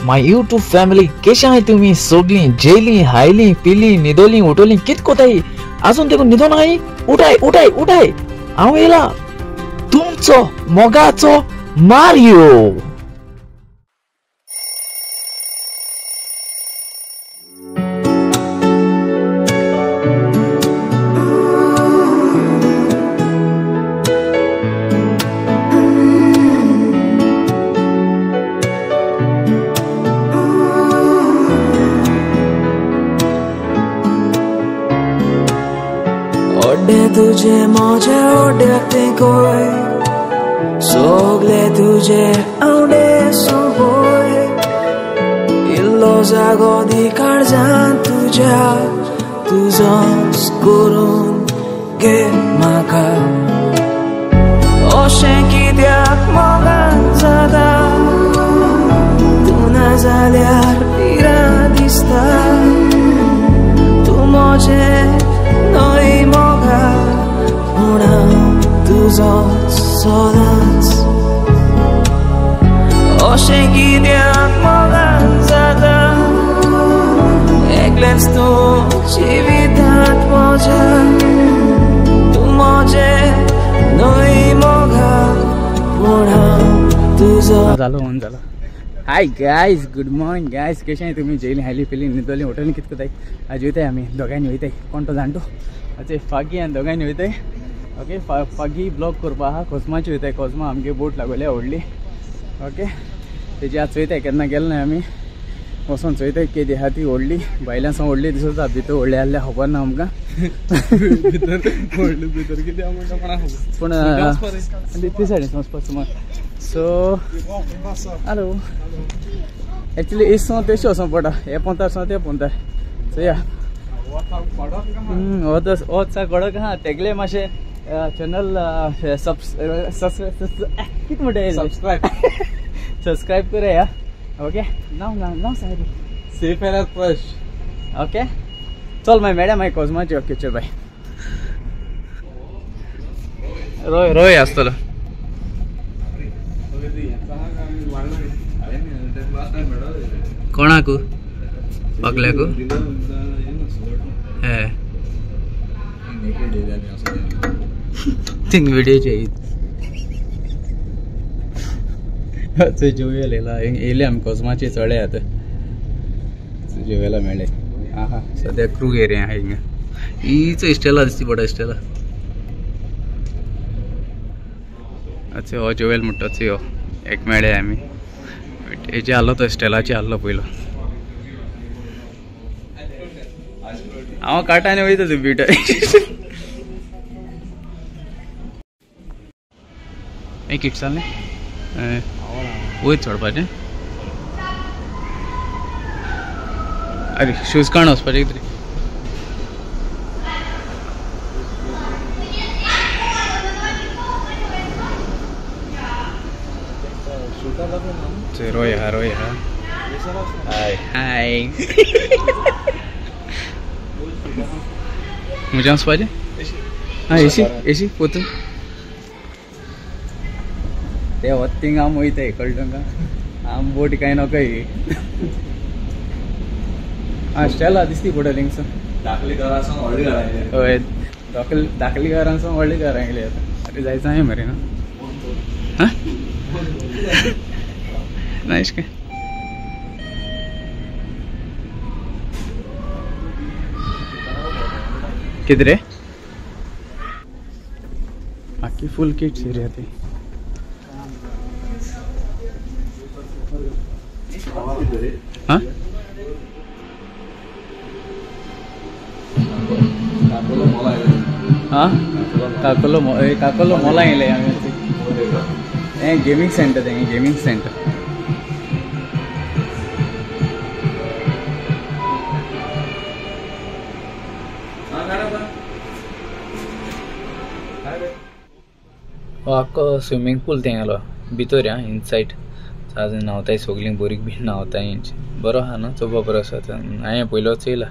My YouTube family, कशें आहाय तुमी सगळीं? जेयलीं, हायलीं, पिलीं, न्हिदोलीं, उठोलीं, कित कोताय? आजून तेकून न्हिदोन आहाय? उठाय उठाय उठाय, हांव येयला तुमचो मोगाचो मारियो. तुझे मोजे ओडते कोय सोगले तुझे आवडे सोबोय इल्लो जागो दी काळजान तुझ्या तुजोच करून घे म्हाका अशें कित्याक मोगान जाता तूं ना जाल्यार पिरां दिसता तूं म्हजें न्हय मोगा पूण हांव तुजोच सदांच अशें कित्याक मोगान जाता एकलेंच तूं जिवितांत म्हज्या तूं म्हजें न्हय मोगा पूण हांव तुजो. जालो ऑन जालो. Hi guys, good morning guys. कशें तुमी? जेयली, हायली, पिली, न्हिदोली, उठोली, कित कोताय? आज वयताय आमी दोगांयनी वयताय. कोण तो जाणटो अचे फागी आनी दोगांयनी वयताय. ओके, फागी ब्लॉग करपा आहा. कोजमाची वयताय. कोजमा आमगे बोट लागोल्या व्हडली. ओके, तेजी आज चोयताय, केन्ना गेले ना आमी. वचोन चोयताय केदी आहा ती व्हडली. भायल्यान सावन व्हडली दिसता, भितर व्हडली आहल्या खबर ना आमकां. पूण ती सायडीन वचपा सुमार. सो हॅलो, एक्चुली इसो तेशी वचों पडटा, हे पोंतार सावन ते पोंतार. चोया वच कडक आहा तेगले मातशें चॅनल कितें म्हणटा, सबस्क्रायब सबस्क्रायब करया. ओके, नांव नांव सांग. Safe and fresh. ओके, चल मागीर मेळया मागीर कोजमाची. ओके, चल बाय. रोय रोय आसतलो. कोणाकू? पाकल्याकू? हे थिंग व्हिडिओ जेवया येयला येयले आमी कोजमाचे चडे आतां जेवयला मेळ्ळे. आहा, सद्या क्रूग एरिया आहा हिंगा. हीच इस्टेला दिसती पडटा, इस्टेला. अच्छा, हो जेवेल म्हणटा हो एक मेळ्ळे आमी. हेजे आहलो तो स्टेलाचे आहलो पयलो. हांव काटाने वयता तूं बिटा. एक किट जालें वयर चडपाचें. अरे शूज काण वचपाचें कितें? रोय हा, रोय हा. हाय हाय. म्हज्या वचपाचें? हा, एशी एशी पोतून ते वत थिंग आम वयताय, कळटा तुमकां? आम बोट कांय नाका ही. आं, स्टेला दिसती पडटा थिंगसून. धाकली घरां सावन व्हडली घरां येयली. हय, धाकली घरां सावन व्हडली घरां येयली आतां. अरे जायचो हांवें मरे न्हू. हां, ना एशें काय कितें रे? आख्खी फूल किट्स एरिया ती. हां, हां, काकोलो काकोलो मॉला येयले आमी. हें गेमींग सेंटर, तें गेमींग सेंटर. हो आख्खो स्विमींग पूल तेंगेलो भितर या इनसायड. न्हांवताय सगळीं भुरगीं बी न्हांवताय. बरो आहा न्हू, चोवपा बरो आसा. हांवें पयलोच चोयला.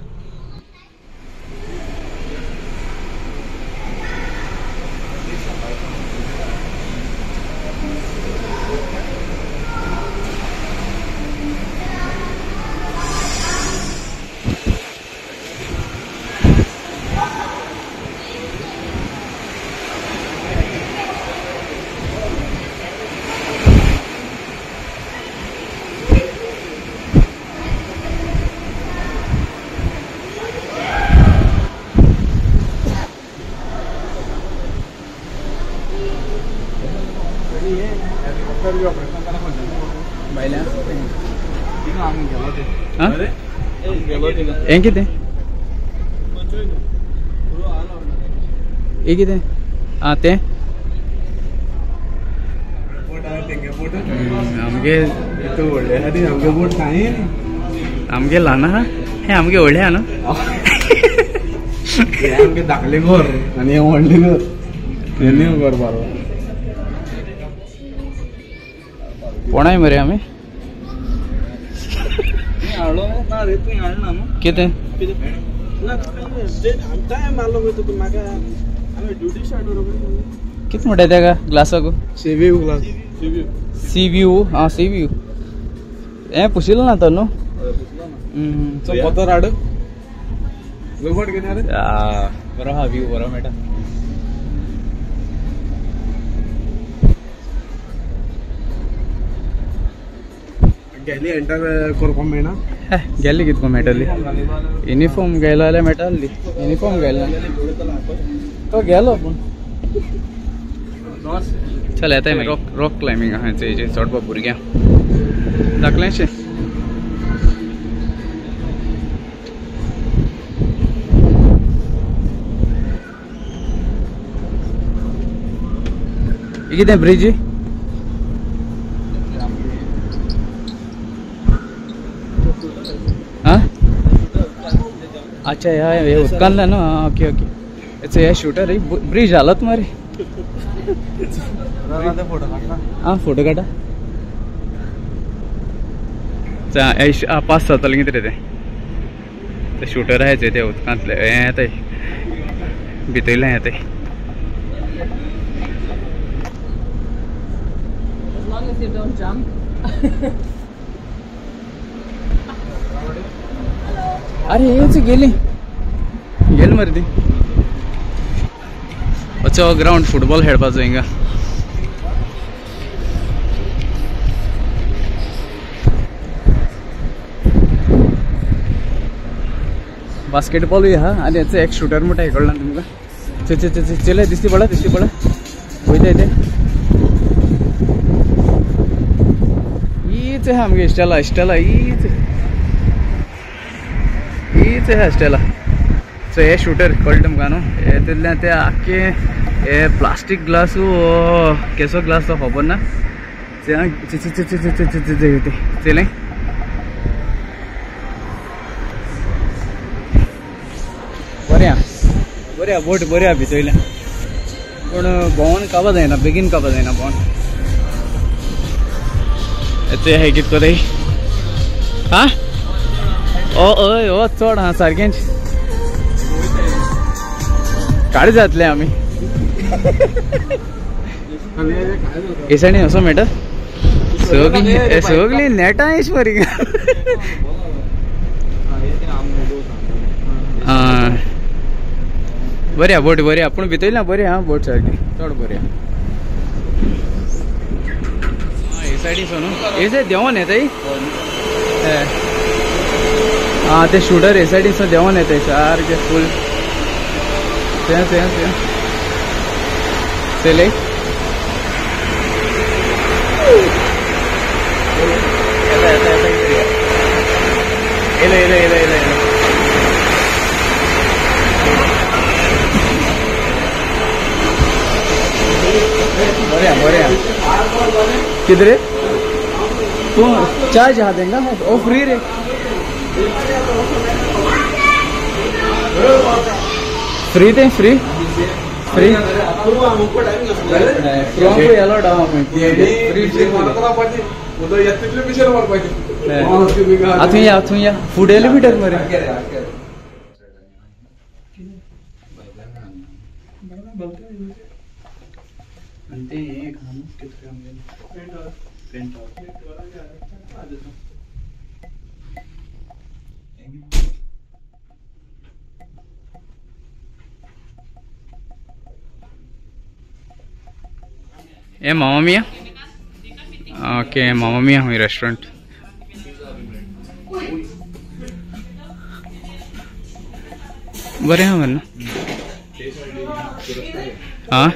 हें कितें हें कितें आं तें आमगे आमगे ल्हान आहा हें आमगे व्हडलें आहा न्हू आमगे धाकलें घर आनी हें व्हडलें घर हें न्यू घर बारवा कोणाय मरे आमी कितें कितें म्हणटा तेका ग्लासाक सी ग्लास सी व्यू आं सी व्यू हें पुशिल्लो ना तो न्हू पतर हाड बरो आहा व्यू बरो मेळटा गेली एंटर करपाक मेळना गेली कितको मेळटली युनिफॉर्म गेलो जाल्यार मेळटाली युनिफॉर्म गेलो तो गेलो पूण चल येताय मागीर रॉक क्लायबींग आहा हेजे चडपा भुरग्यांक धाकलेंशें कितें ब्रिज अच्छा ह्या उदकांतल्यान न्हू आं ओके ओके हे शूटर ब्रिज हालत मरे आं फोटो काडटा पास जातलें कितें रे तें शूटर आहाय ते उदकांतले हें येताय भितरलें येताय अरे हेच गेली गेली मरे ती अच्छा ग्राउंड फुटबॉल खेळपाचो हिंगा बास्केटबॉलूय आहा आनी हेचो एक शूटर म्हणटा हें कळना तुमकां चले दिसती पडा दिसती पडा वयता ते हीच आहा आमगे इस्टेला इस्टेला हीच हीच आहा इस्टेला सो हे शूटर कळटा तुमकां न्हू हेतूंतल्यान ते आख्खे हे प्लास्टीक ग्लासू केसो ग्लास तो खबर ना चले बरें आहा बरें आहा बोट बरी आहा भितरल्यान पूण भोंवन काबा जायना बेगीन काबा जायना भोंवन ते हे कित कोताय आं हय हो चड आहा सारकेंच काडे जातले आमी हे सायडीन असो मेळटा सगळीं सगळीं नेटां एश मरे आं बरी आहा बोट बरी आहा पूण भितरल्या बरी आहा बोट सारकी चड बरी आहा हे सायडीन न्हू हे सायड देंवोन येताय आं ते शूटर हे सायडीन देंवोन येताय सारके फूल तें तें तें चले येयलो येयलो येयलो येयलो येयलो बरें आहा बरें आहा कितें रे तूं चार्ज आहा तेंका ओ फ्री रे फ्री ते फ्री फ्री थंय या थंय या फुडें एलिवेटर मरे ए मामा मिया ओके मामा मिया हुई रेस्टोरेंट बरें आहा मरे हाँ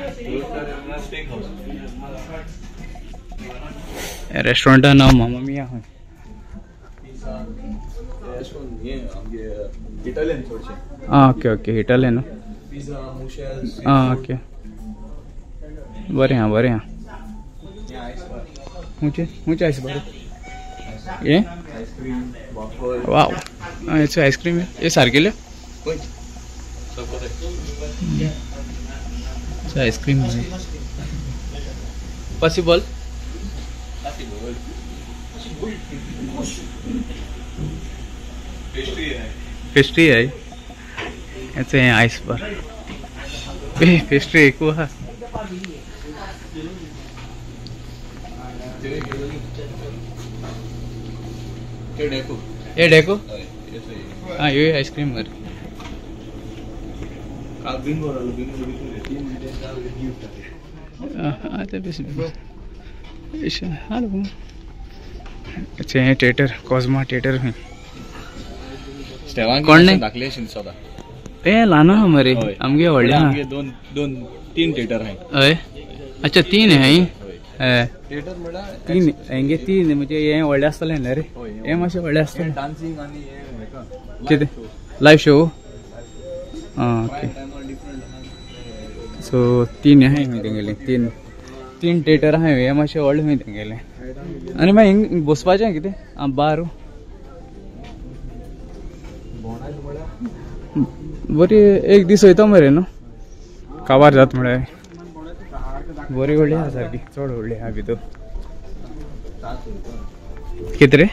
रेस्टोरेंटा नांव मामा मिया हुई इटालियन चडशें. आं ओके ओके इटालियन. पिझ्झा मुशेल्स. आं ओके बरें आहा बरें आहा. खंयचें खंयचें आयस बार? हे आयस्क्रीम वाफल. वाव हेचो आयस्क्रीम हे सारकेल्यो आयस्क्रीम पॉसिबल. पेस्ट्री आहे हेचें हें आयस बार. पेस्ट्री एकू आहा. हे डेको हाँ ये आइसक्रीम मरे. अच्छा हे थिएटर कॉस्मा थिएटर खंय कोण न्ही ते ल्हान आहा मरे आमगे व्हडलें आहा. दोन दोन तीन थिएटर आहाय. हय अच्छा तीन आहाय. थिएटर म्हळ्यार तीन हेंगे तीन म्हणजे हे व्हडलें आसतलें न्ही रे हे मातशें व्हडलें आसतलें. डान्सिंग आनी हे कितें लायव शो. आं ओके सो तीन आहाय खंय तेंगेले तीन तीन थिएटर आहाय. हे मातशें व्हडलें खंय तेंगेलें. आनी मागीर हिंग बसपाचें कितें आं बार बरी एक दीस वयता मरे न्हू काबार जात म्हळ्यार बरी व्हडली आहा सारकी चड व्हडली आहा भितर. कितें रे?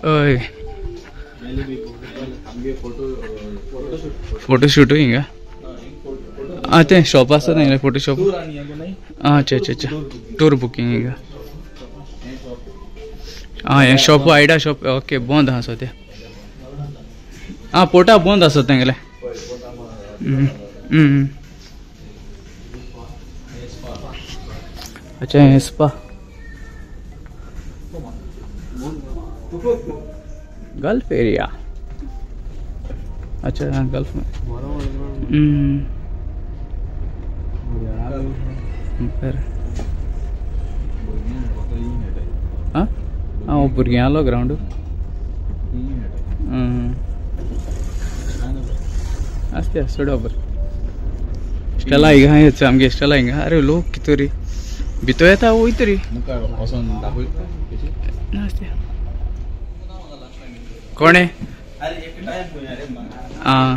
हय फोटोशूटूय हिंगा. आं तें शॉप आसा तेंगेलें फोटो शॉप. आं अच्छा अच्छा अच्छा टूर बुकींग हिंगा. आं हें शॉप आयडा शॉप ओके बंद आहा सद्या. आं पोर्टा बंद आसा तेंगेलें. अच्छा हें स्पा गल्फ एरिया. अच्छा गल्फ में बरें. आं आं भुरग्यांलो ग्रावंड आसता सोडा बरें. स्टेला हिंगा हेच आमगे स्टेला हिंगा. अरे लोक कितें रे भितर येता वयता रे. कोणें? आं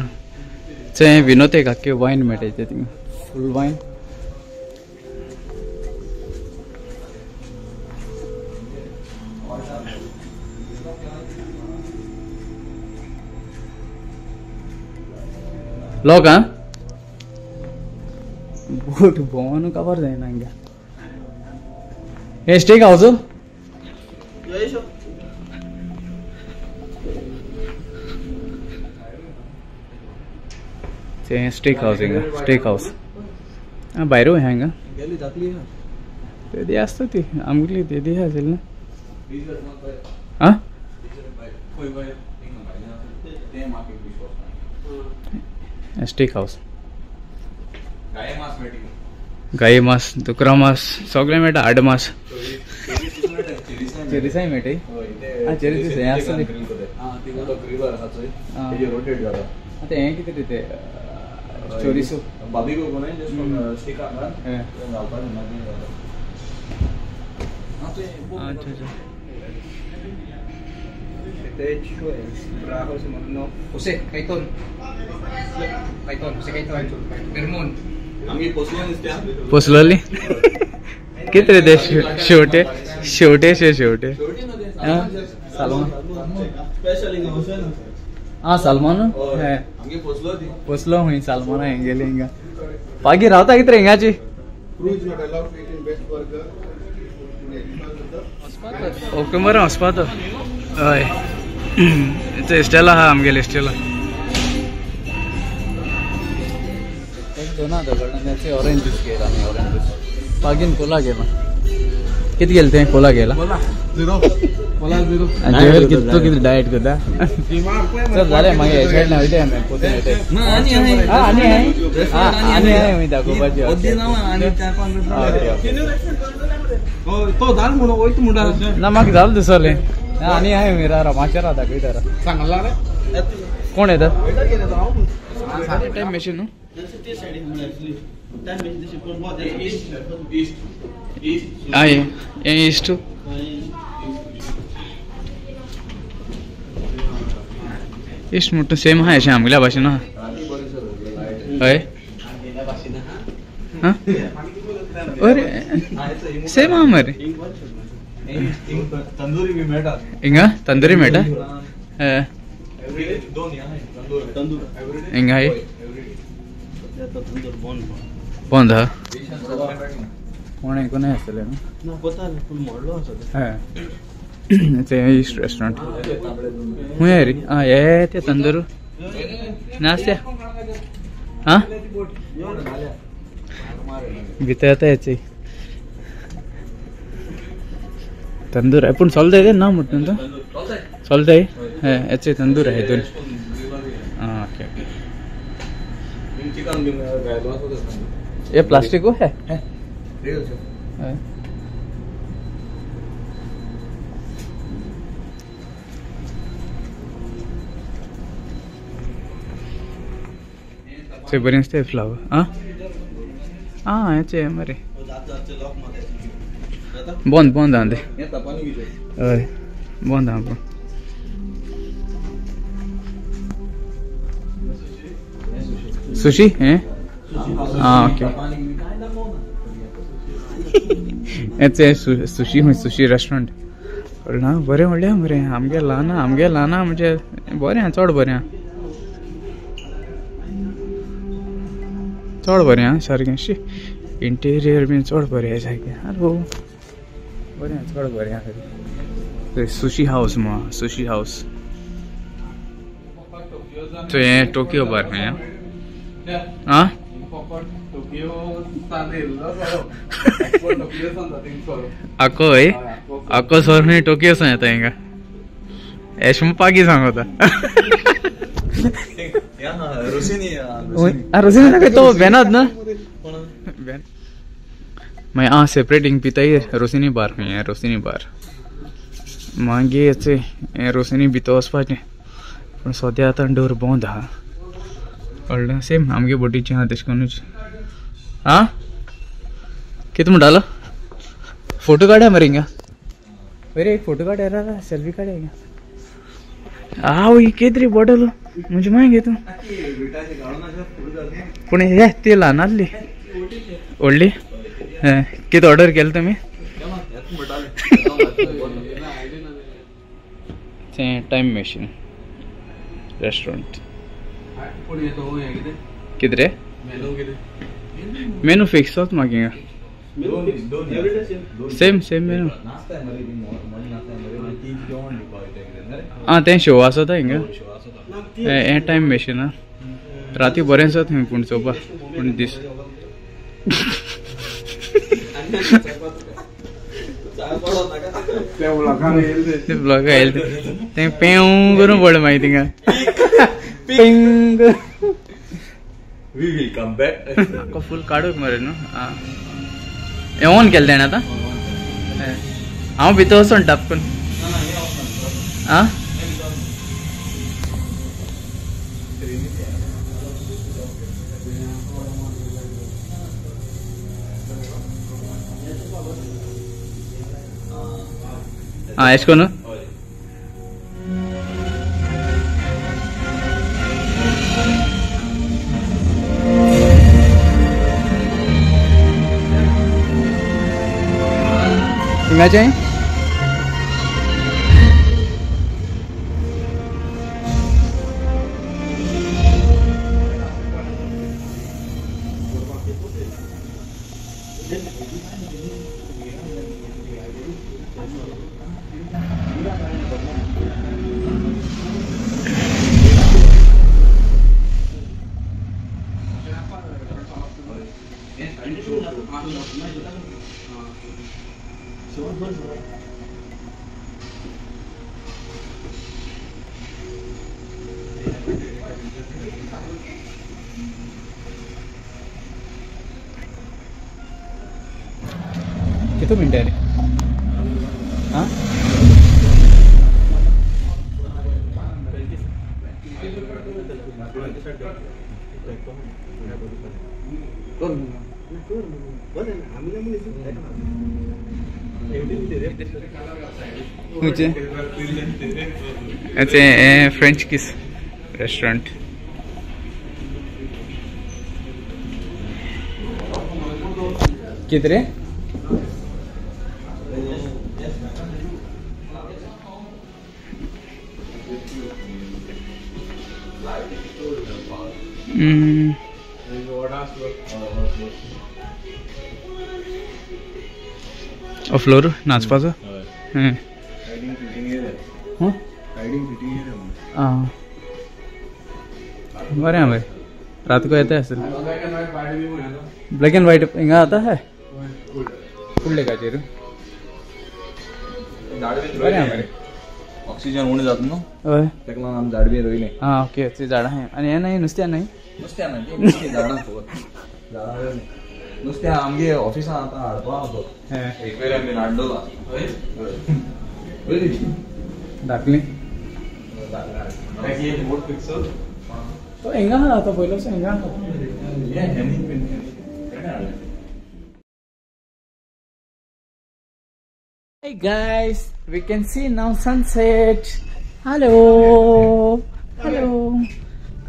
चें विनोद एक आख्खे वायन मेळटा ते थिंगा फूल वायन. लोक आं बोट भोंवन काबार जायना हिंगा. हे स्टेक हाऊस ते स्टेक हाऊस हिंगा. स्टेक हाऊस आं भायर हांगा तेदी आसता ती आमगेली तेदी आशिल्ली ना. आं स्टेक हाऊस गाय मास दुकरा मास सगळें मेळटा. आड मास चेरीसाय मेळटा. आं चेरीस हें आसतलें. आतां हें कितें रे तें चोरिसो अच्छा अच्छा. Jose Caiton. Caiton, Jose Caiton. Vermont. पोसलोली कितें रे ते शेवटे शेवटे शे शेवटे. सालमोन. आं सालमोन पोसलो खंय सालमोना हेंगेले हिंगा पागी रावता कितें रे हिंगाची. ओके मरे वचपा तो. हय स्टेला आहा आमगेले स्टेला. ना ऑरेंज ज्यूस घेयला आमी. ऑरेंज ज्यूस पागीन कोला घेला. कितें गेले तें कोला घेला. तूं कितें डायट करता? चल जालें मागीर हेच्या कडल्यान वयता आमी पोतून वयता. आनी आनी आनी दाखोवपाची. Okay okay. तो जाल म्हणून वयता म्हणटा ना म्हाका जाल दिसलें आनी हांवें मिरारा माचेर दाखयता सांगला रे कोण येता टायम मशीन न्हू हें इश्ट इश्ट म्हणटा सेम आहा अशें आमगेल्या भाशेन आहा हय अरे सेम आहा मरे तंदुरी बी मेळटा हिंगा तंदुरी मेळटा हिंगा बंद आहा कोण आयकून आसतलें न्हू हय इश्ट रेस्टॉरंट खंय रे आं हे ते तंदूर नासत्या आं भितर येता हेचे तंदूर आहे पूण चलताय ते ना म्हणटा न्हू तो चलताय हेचे तंदूर आहे दोन आं ओके ओके ये प्लास्टिक है ते बरें आसता फ्लावर आं आं हेचे मरे बंद बंद आहा ते हय बंद आहा पूण सुशी हें आं ओके हेचे सुशी खंय सुशी रेस्टॉरंट ना बरें व्हडलें मरे आमगे ल्हान आमगे ल्हान म्हणजे बरें आहा चड बरें आहा चड बरें आहा सारकें शी इंटेरियर बीन चड बरें आहा सारकें आरे बरें आहा चड बरें आहा सुशी हावस मो सुशी हावस तो हें टोकियो बार खंय आं आको हय आको सर खंय टोकियो सान येता हिंगा एश पागी सांगता रोसिनी तो बेनात ना मागीर आं सेपरेट हिंग पिताय रोसिनी बार खंय रोसिनी बार मागीर हेचे रोसिनी भितर वचपाचें पूण सद्या आतां डोर बंद आहा कळ्ळें सेम आमगे बोटीचें आहा तेश कोन्नूच आं कितें म्हणटालो फोटो काडया मरे हिंगा बरे एक फोटो काडया सेल्फी काडया हिंगा हांव ही कितें रे बॉटल म्हणजे मागीर घेता पूण हे ती ल्हान आहली व्हडली कितें ऑर्डर केलें तुमी तें टायम मशीन रेस्टॉरंट कितें रे मेनू फिक्स होत म्हाका हिंगा सेम सेम मेनू आं तें शो आसता हिंगा हें टायम मशीन आं राती बरें आसता थंय पूण चोवपा पूण दीस ब्लॉगा येयले तें पेंव करून पडलें मागीर थिंगा पेंग We will come back. आखो फूल काडूंक मरे न्हू आं हें ऑन केलें तेणें आतां हांव भितर वचोन टाप करून आं आं एश कोन्न हिंगाचें कितू मिनटां रे? अच्छा फ्रेंच किस रेस्टोरेंट किधर है? फ्लोर नाचपाचो बरें भाई रात को येता असेल। ब्लैक एंड व्हाइट हिंगा आता है फुडले काचेर बरें बरें ऑक्सिजन उणें जाता न्हू हय ताका लागून आमी झाड बी रोयलें। आं ओके ते झाडां आहाय आनी हें न्हय नुस्त्या न्हय नुस्त्या न्हय ती नुस्तीं झाडां फकत झाडां रोयलीं नुस्तें आमगे ऑफिसान आतां हाडपा तो एक्वेरियम बीन हाडलो हय धाकली तो हिंगा आहा तो पयलो हिंगा आहा। Hey guys, we can see now sunset. Hello, hello.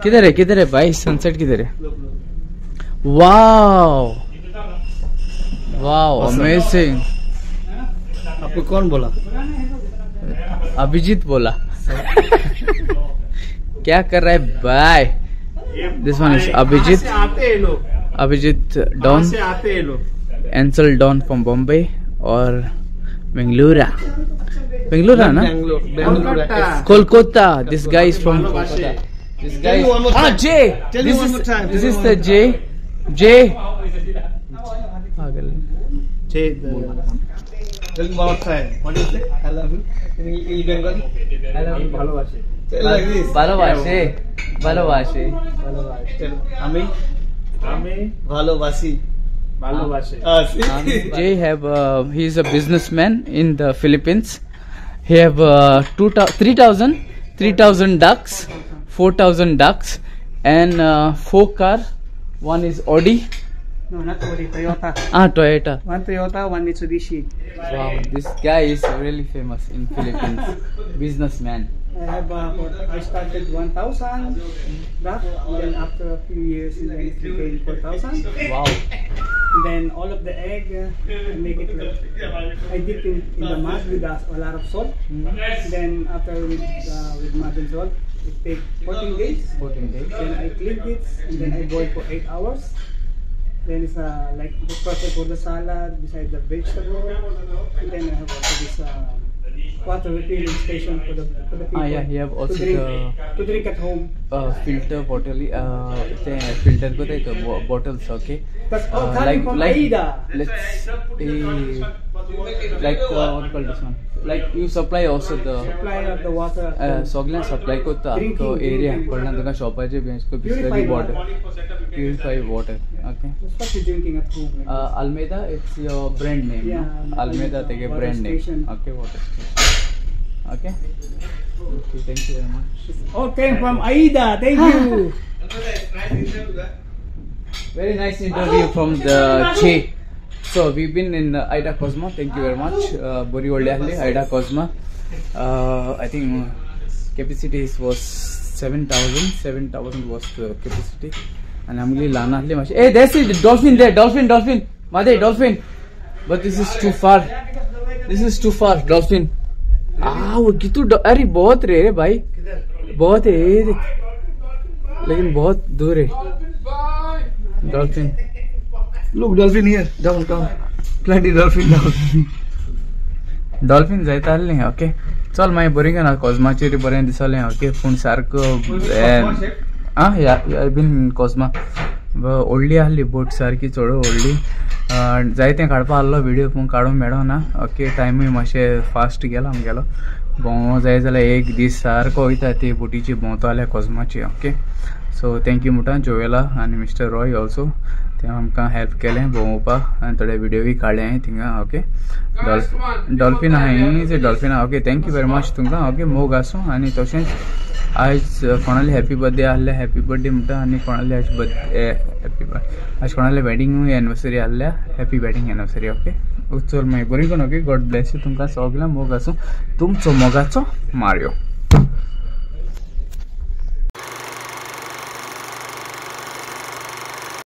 किधर है किधर है भाई सनसेट किधर है? Wow, wow, amazing. आपको कौन बोला? अभिजीत बोला। क्या कर रहा है भाई? This one is Abhijit. Abhijit Don. Ansel Don from Bombay Aur Bengaluru. Bengaluru ना? Kolkata. This guy is from Kolkata. This guy is Jay. This is the Jay. Jay. पागल. Jay. Tell me one more time. What do you say? I love you. In Bengali. I love you. ভালোবাসে. Like this. ভালোবাসে. ভালোবাসে. ভালোবাসে. আমি আমি ভালোবাসি. Jay have he is a businessman in the Philippines. He have 3,000 ducks, 4,000 ducks, and 4 car. One is Audi. No, not Audi, Toyota. Ah, Toyota. One Toyota, one Mitsubishi. Wow, this guy is really famous in Philippines. Businessman. I have I started 1,000 duck, and then after a few years, and then it became 4,000. Wow. And then all of the egg, I make it like I dip in the mud with a lot of salt. Mm-hmm. Then after with mud and salt, it takes 14 days. 14 days. Then I clean it and then I boil for 8 hours. Then it's like perfect for the salad beside the vegetable. And then I have also this water refilling station for the people. Ah yeah, you have also to drink at home. Filter bottle, filter ko the bottles, okay. That's all coming from AIDA. Let's like what you call this one? Like you supply also the supply of the water. सगळ्या supply करता तो area कडल्यान तुका शॉपाचे bench co Bisleri water, purified water. Okay. That's what you're drinking at home. Like Almeida, it's your brand name. Yeah, no? Almeida, take a brand name. Okay, water station. Okay. Okay, thank you very much. All came from AIDA. Thank you. Very nice interview from the Jay. So we've been in Aida Cosma. Thank you very much. Bori Oldahli, Aida Cosma. I think capacity was 7,000. 7,000 was the capacity. And I'm going to lana. Hey, there's a dolphin there. Dolphin, dolphin. Made, dolphin. But this is too far. This is too far. Dolphin. Ah, वो कितु अरे बहुत रे भाई, बहुत है, लेकिन बहुत दूर है. Dolphin. Look, dolphin here. Down, down. Plenty dolphin down. Dolphin जायता आसलें. ओके चल मागीर बरी ना कॉजमाचेर बरें दिसलें. ओके पूण सारको आं I been Cosma व्हडली आसली बोट सारकी चड व्हडली. जायतें काडपा आसलो व्हिडियो पूण काडूंक मेळना. ओके टायमूय मातशें फास्ट गेलो आमगेलो. भोंवो जाय जाल्यार एक दीस सारको वयता ती बोटीची भोंवता जाल्यार कॉजमाची. ओके सो thank you म्हणटा जोवेला आनी मिस्टर रॉय ऑल्सो. ते आमकां हेल्प केलें भोंवपाक आनी थोडे व्हिडियोय काडले हांवें थिंगा. ओके डॉल्फीन आहाय dolphin. Okay thank you very much तुमकां. ओके मोग आसूं. आनी तशेंच आयज कोणाले हॅपी बर्थडे आहले हॅपी बर्थडे म्हणटा आनी कोणाले आयज बर्थडे हॅपी आज कोणाले वेडिंगूय एनिवर्सरी आहल्या हॅपी वेडिंग एनिवर्सरी. ओके चल मागीर बरी कोण. ओके गॉड ब्लेस you तुमकां सगळ्यांक. मोग आसूं. तुमचो मोगाचो मारियो.